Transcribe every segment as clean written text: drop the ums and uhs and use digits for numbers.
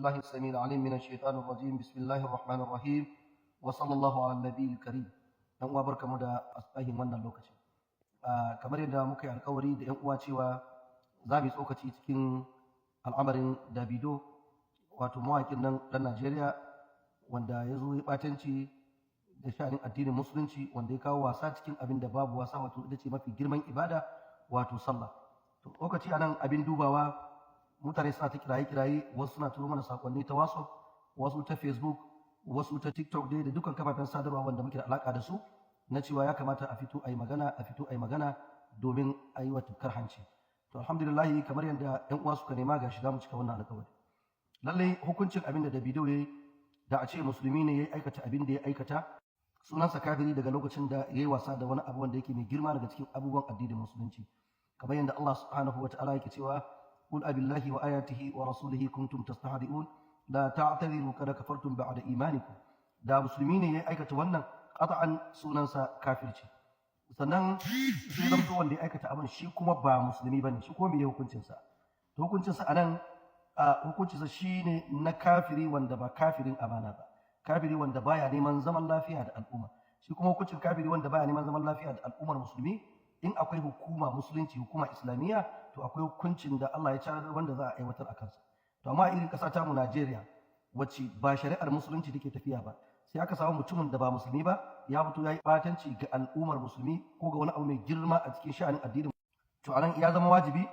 الله السميع العليم من الشيطان الرجيم. بسم الله الرحمن الرحيم، وصلى الله على النبي الكريم. Dan uwa, barkamu da asubahin wannan lokaci. Kamar yadda muka yi alkawari da yan uwa cewa za mu yi tsokaci cikin al'amarin Davido, wato mawaƙin nan ɗan Najeriya wanda ya zo ya ɓatanci da sha'anin addinin Musulunci, wanda ya kawo wasa cikin abin da babu wasa, wato ita ce mafi girman ibada, wato sallah. To, tsokaci anan, abin dubawa, mutane suna ta kiraye-kiraye, wasu suna turo mana sakonni ta WhatsApp, wasu ta Facebook, wasu ta TikTok dai, da dukkan kafafen sadarwa wanda muke da alaka da su, na cewa ya kamata a fito a yi magana, a fito a yi magana domin a yi wa tufkar hanci. To, alhamdulillah, kamar yadda yan uwa suka nema, gashi za mu cika wannan alƙawari. Lallai hukuncin abin da Davido ya yi, da a ce musulmi ne ya aikata abin da ya aikata, sunansa kafiri daga lokacin da ya yi wasa da wani abu wanda yake mai girma daga cikin abubuwan addinin Musulunci, kamar yadda Allah subhanahu wa ta'ala yake cewa: قل أبالله وآياته ورسوله كنتم تستهزئون لا تعتذروا قد كفرتم بعد إيمانكم. Da musulmi ne ya aikata wannan, qat'an sunansa kafirci. Sannan sai zamto wanda ya aikata abin shi kuma ba musulmi bane, shi kuma me hukuncin sa? To, hukuncin sa anan, hukuncin sa shine na kafiri wanda ba kafirin amana ba, kafiri wanda baya neman zaman lafiya da al'umma. Shi kuma hukuncin kafiri wanda baya neman zaman lafiya da al'ummar musulmi, in akwai hukuma Musulunci, hukuma Islamiyya, to akwai hukuncin da Allah ya carar wanda za a aiwatar a kansa. To, amma irin ƙasa ta mu Najeriya, wacce ba shari'ar Musulunci take tafiya ba, sai aka samu mutumin da ba musulmi ba ya fito ya yi batanci ga al'ummar musulmi ko ga wani abu mai girma a cikin sha'anin addinin, to anan ya zama wajibi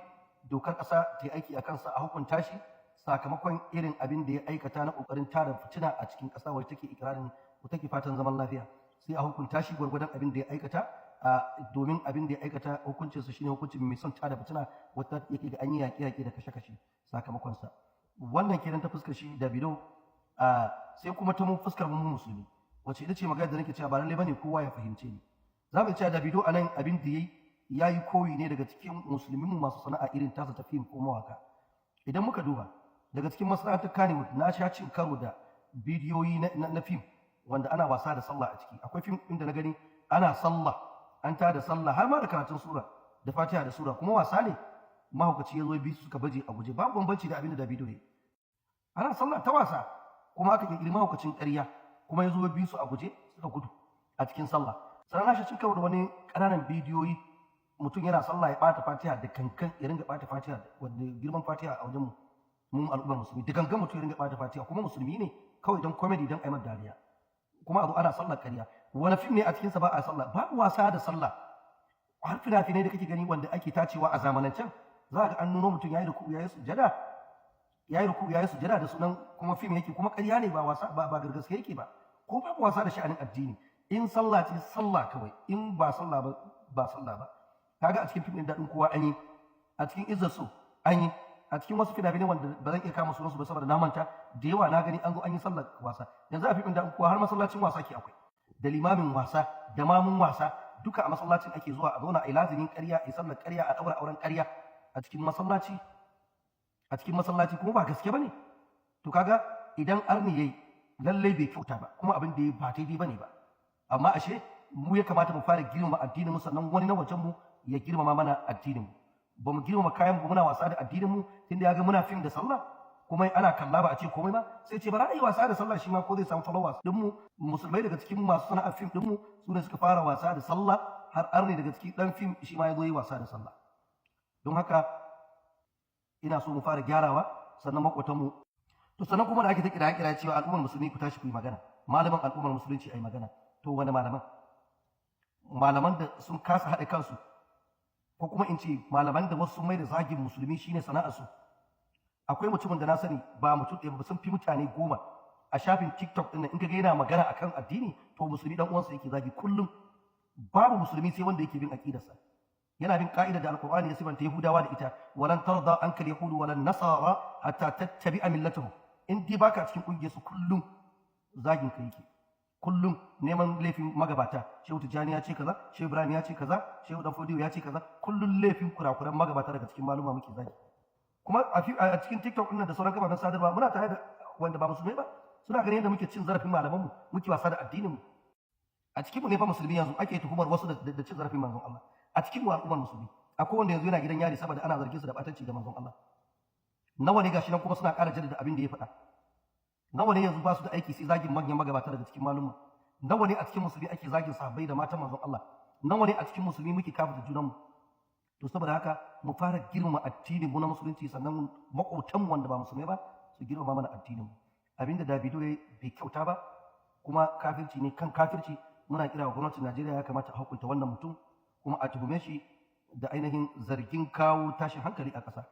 dokar ƙasa ta yi aiki a kansa, a hukunta shi sakamakon irin abin da ya aikata na ƙoƙarin tara fitina a cikin ƙasa wacce take ikirarin ko take fatan zaman lafiya. Sai a hukunta shi gwargwadon abin da ya aikata, domin abin da ya aikata hukuncinsa shine hukuncin mai son tada fitina wata yake da an yi yaƙe-yaƙe da kashe-kashe sakamakonsa. Wannan kenan ta fuskar shi Davido. Sai kuma ta mun fuskar mu musulmi, wacce ita ce magana da nake cewa ba lallai bane kowa ya fahimce ni. Za mu cewa Davido anan abin da yayi, yayi koyi ne daga cikin musulmin mu masu sana'a irin tasa ta fim ko mawaka. Idan muka duba daga cikin masana'antar Kannywood, na sha cin karo da bidiyoyi na fim wanda ana wasa da sallah a ciki. Akwai fim inda na gani ana sallah, an tada sallah har ma da karatun sura da Fatiha da sura, kuma wasa ne. Mahaukaci ya zo bi su suka baje a guje. Babu bambanci da abin da Davido ya. Ana sallah ta wasa, kuma aka kirkiri mahaukacin ƙarya, kuma ya zo bi su a guje, suka gudu a cikin sallah. Sannan na sha cin karo da wani ƙananan bidiyoyi, mutum yana sallah ya ɓata Fatiha da kankan, ya ringa ɓata Fatiha, wanda girman Fatiha a wajen mu mun al'ummar musulmi, da gangan mutum ya ringa ɓata Fatiha, kuma musulmi ne, kawai don comedy, don aimar dariya, kuma a zo ana sallar ƙarya. Wani fim ne a cikinsa ba a sallah? Babu wasa da sallah. Har fina-finai da kake gani wanda ake tacewa a zamanancen, za ga an nuno mutum yayi ruku, yayi sujada, yayi ruku, yayi sujada, da sunan kuma fim yake, kuma ƙarya ne, ba wasa ba, ba gargaske yake ba. Ko babu wasa da sha'anin addini. In sallah ce, sallah kawai. In ba sallah ba, ba sallah ba. Kaga a cikin fim din Daɗin Kowa an yi, a cikin Izzar So an yi, a cikin wasu fina-finai wanda ba zan iya kama sunansu ba saboda na manta, da yawa na gani an zo an yi sallar wasa. Yanzu a fim din Daɗin Kowa har masallacin wasa ke akwai, da limamin wasa da mamun wasa, duka a masallacin ake zuwa a zauna a yi lazimin ƙarya, a yi sallar ƙarya, a ɗaura auren ƙarya a cikin masallaci, a cikin masallaci, kuma ba gaske bane. To, kaga idan arni yayi, lallai bai kyauta ba, kuma abin da ya ba daidai bane ba. Amma ashe mu ya kamata mu fara girmama addinin mu, sannan wani na wajen mu ya girmama mana addinin mu. Ba mu girmama kayan mu, muna wasa da addinin mu. Tunda ya ga muna fim da sallah kuma ana kalla, ba a ce komai ba, sai ce ba za a yi wasa da sallah shi ma ko zai samu followers din mu. Musulmai daga cikin masu sana'ar fim din mu su ne suka fara wasa da sallah, har arne daga cikin dan fim shi ma ya zo yi wasa da sallah. Don haka ina so mu fara gyarawa, sannan makotanmu. To, sannan kuma da ake ta kira kira cewa al'ummar musulmi ku tashi ku yi magana, malaman al'ummar Musulunci ayi magana, to wani malaman? Malaman da sun kasa haɗe kansu, ko kuma in ce malaman da wasu sun mai da zagin musulmi shine sana'arsu. Akwai mutumin da na sani, ba mutum ɗaya ba, sun fi mutane 10 a shafin TikTok ɗin nan, in ka ga yana magana akan addini, to musulmi dan uwansa yake zagi kullum. Babu musulmi sai wanda yake bin aqidarsa, yana bin ka'idar da Alqur'ani ya sifanta Yahudawa da ita: ولن ترضى عنك اليهود ولا النصارى حتى تتبع ملتهم. In dai baka cikin kungiyar su, kullum zagin ka yake, kullum neman laifin magabata. Shehu Tijjani ya ce kaza, Shehu Ibrahim ya ce kaza, Shehu Dan Fodiyo ya ce kaza. Kullum laifin kurakuran magabata daga cikin maluma muke zagi. Kuma a cikin TikTok ɗin da sauran kafafen sadarwa, muna tare da wanda ba musulmai ba, suna ganin yadda muke cin zarafin malamanmu, muke wasa da addinin mu. A cikin mu ne fa musulmi yanzu ake tuhumar wasu da cin zarafin manzon Allah. A cikin mu al'ummar musulmi akwai wanda yanzu yana gidan yari saboda ana zargin su da batanci da manzon Allah. Nawa ne gashi nan kuma suna ƙara jaddada abin da ya faɗa. Nawa ne yanzu ba su da aiki sai zagin manyan magabata daga cikin maluma? Nawa ne a cikin musulmi ake zagin sahabbai da matan manzon Allah? Nawa ne a cikin musulmi muke kafirta junanmu? To saboda haka mu fara girmama addinin mu na musulunci, sannan maƙotan mu wanda ba musulmai ba su girmama mana addinin mu. Abinda Davido ya bai kyauta ba, kuma kafirci ne kan kafirci. Muna kira wa gwamnatin Najeriya, ya kamata a hukunta wannan mutum, kuma a tuhume shi da ainihin zargin kawo tashin hankali a ƙasa,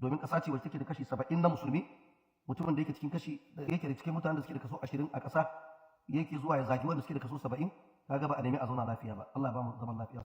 domin ƙasa ce wacce take da kashi 70 na musulmi. Mutumin da yake cikin kashi da yake da cikin mutanen da suke da kaso 20 a ƙasa yake zuwa ya zagi wanda suke da kaso 70, kaga ba a nemi a zauna lafiya ba. Allah ya ba mu zaman lafiya.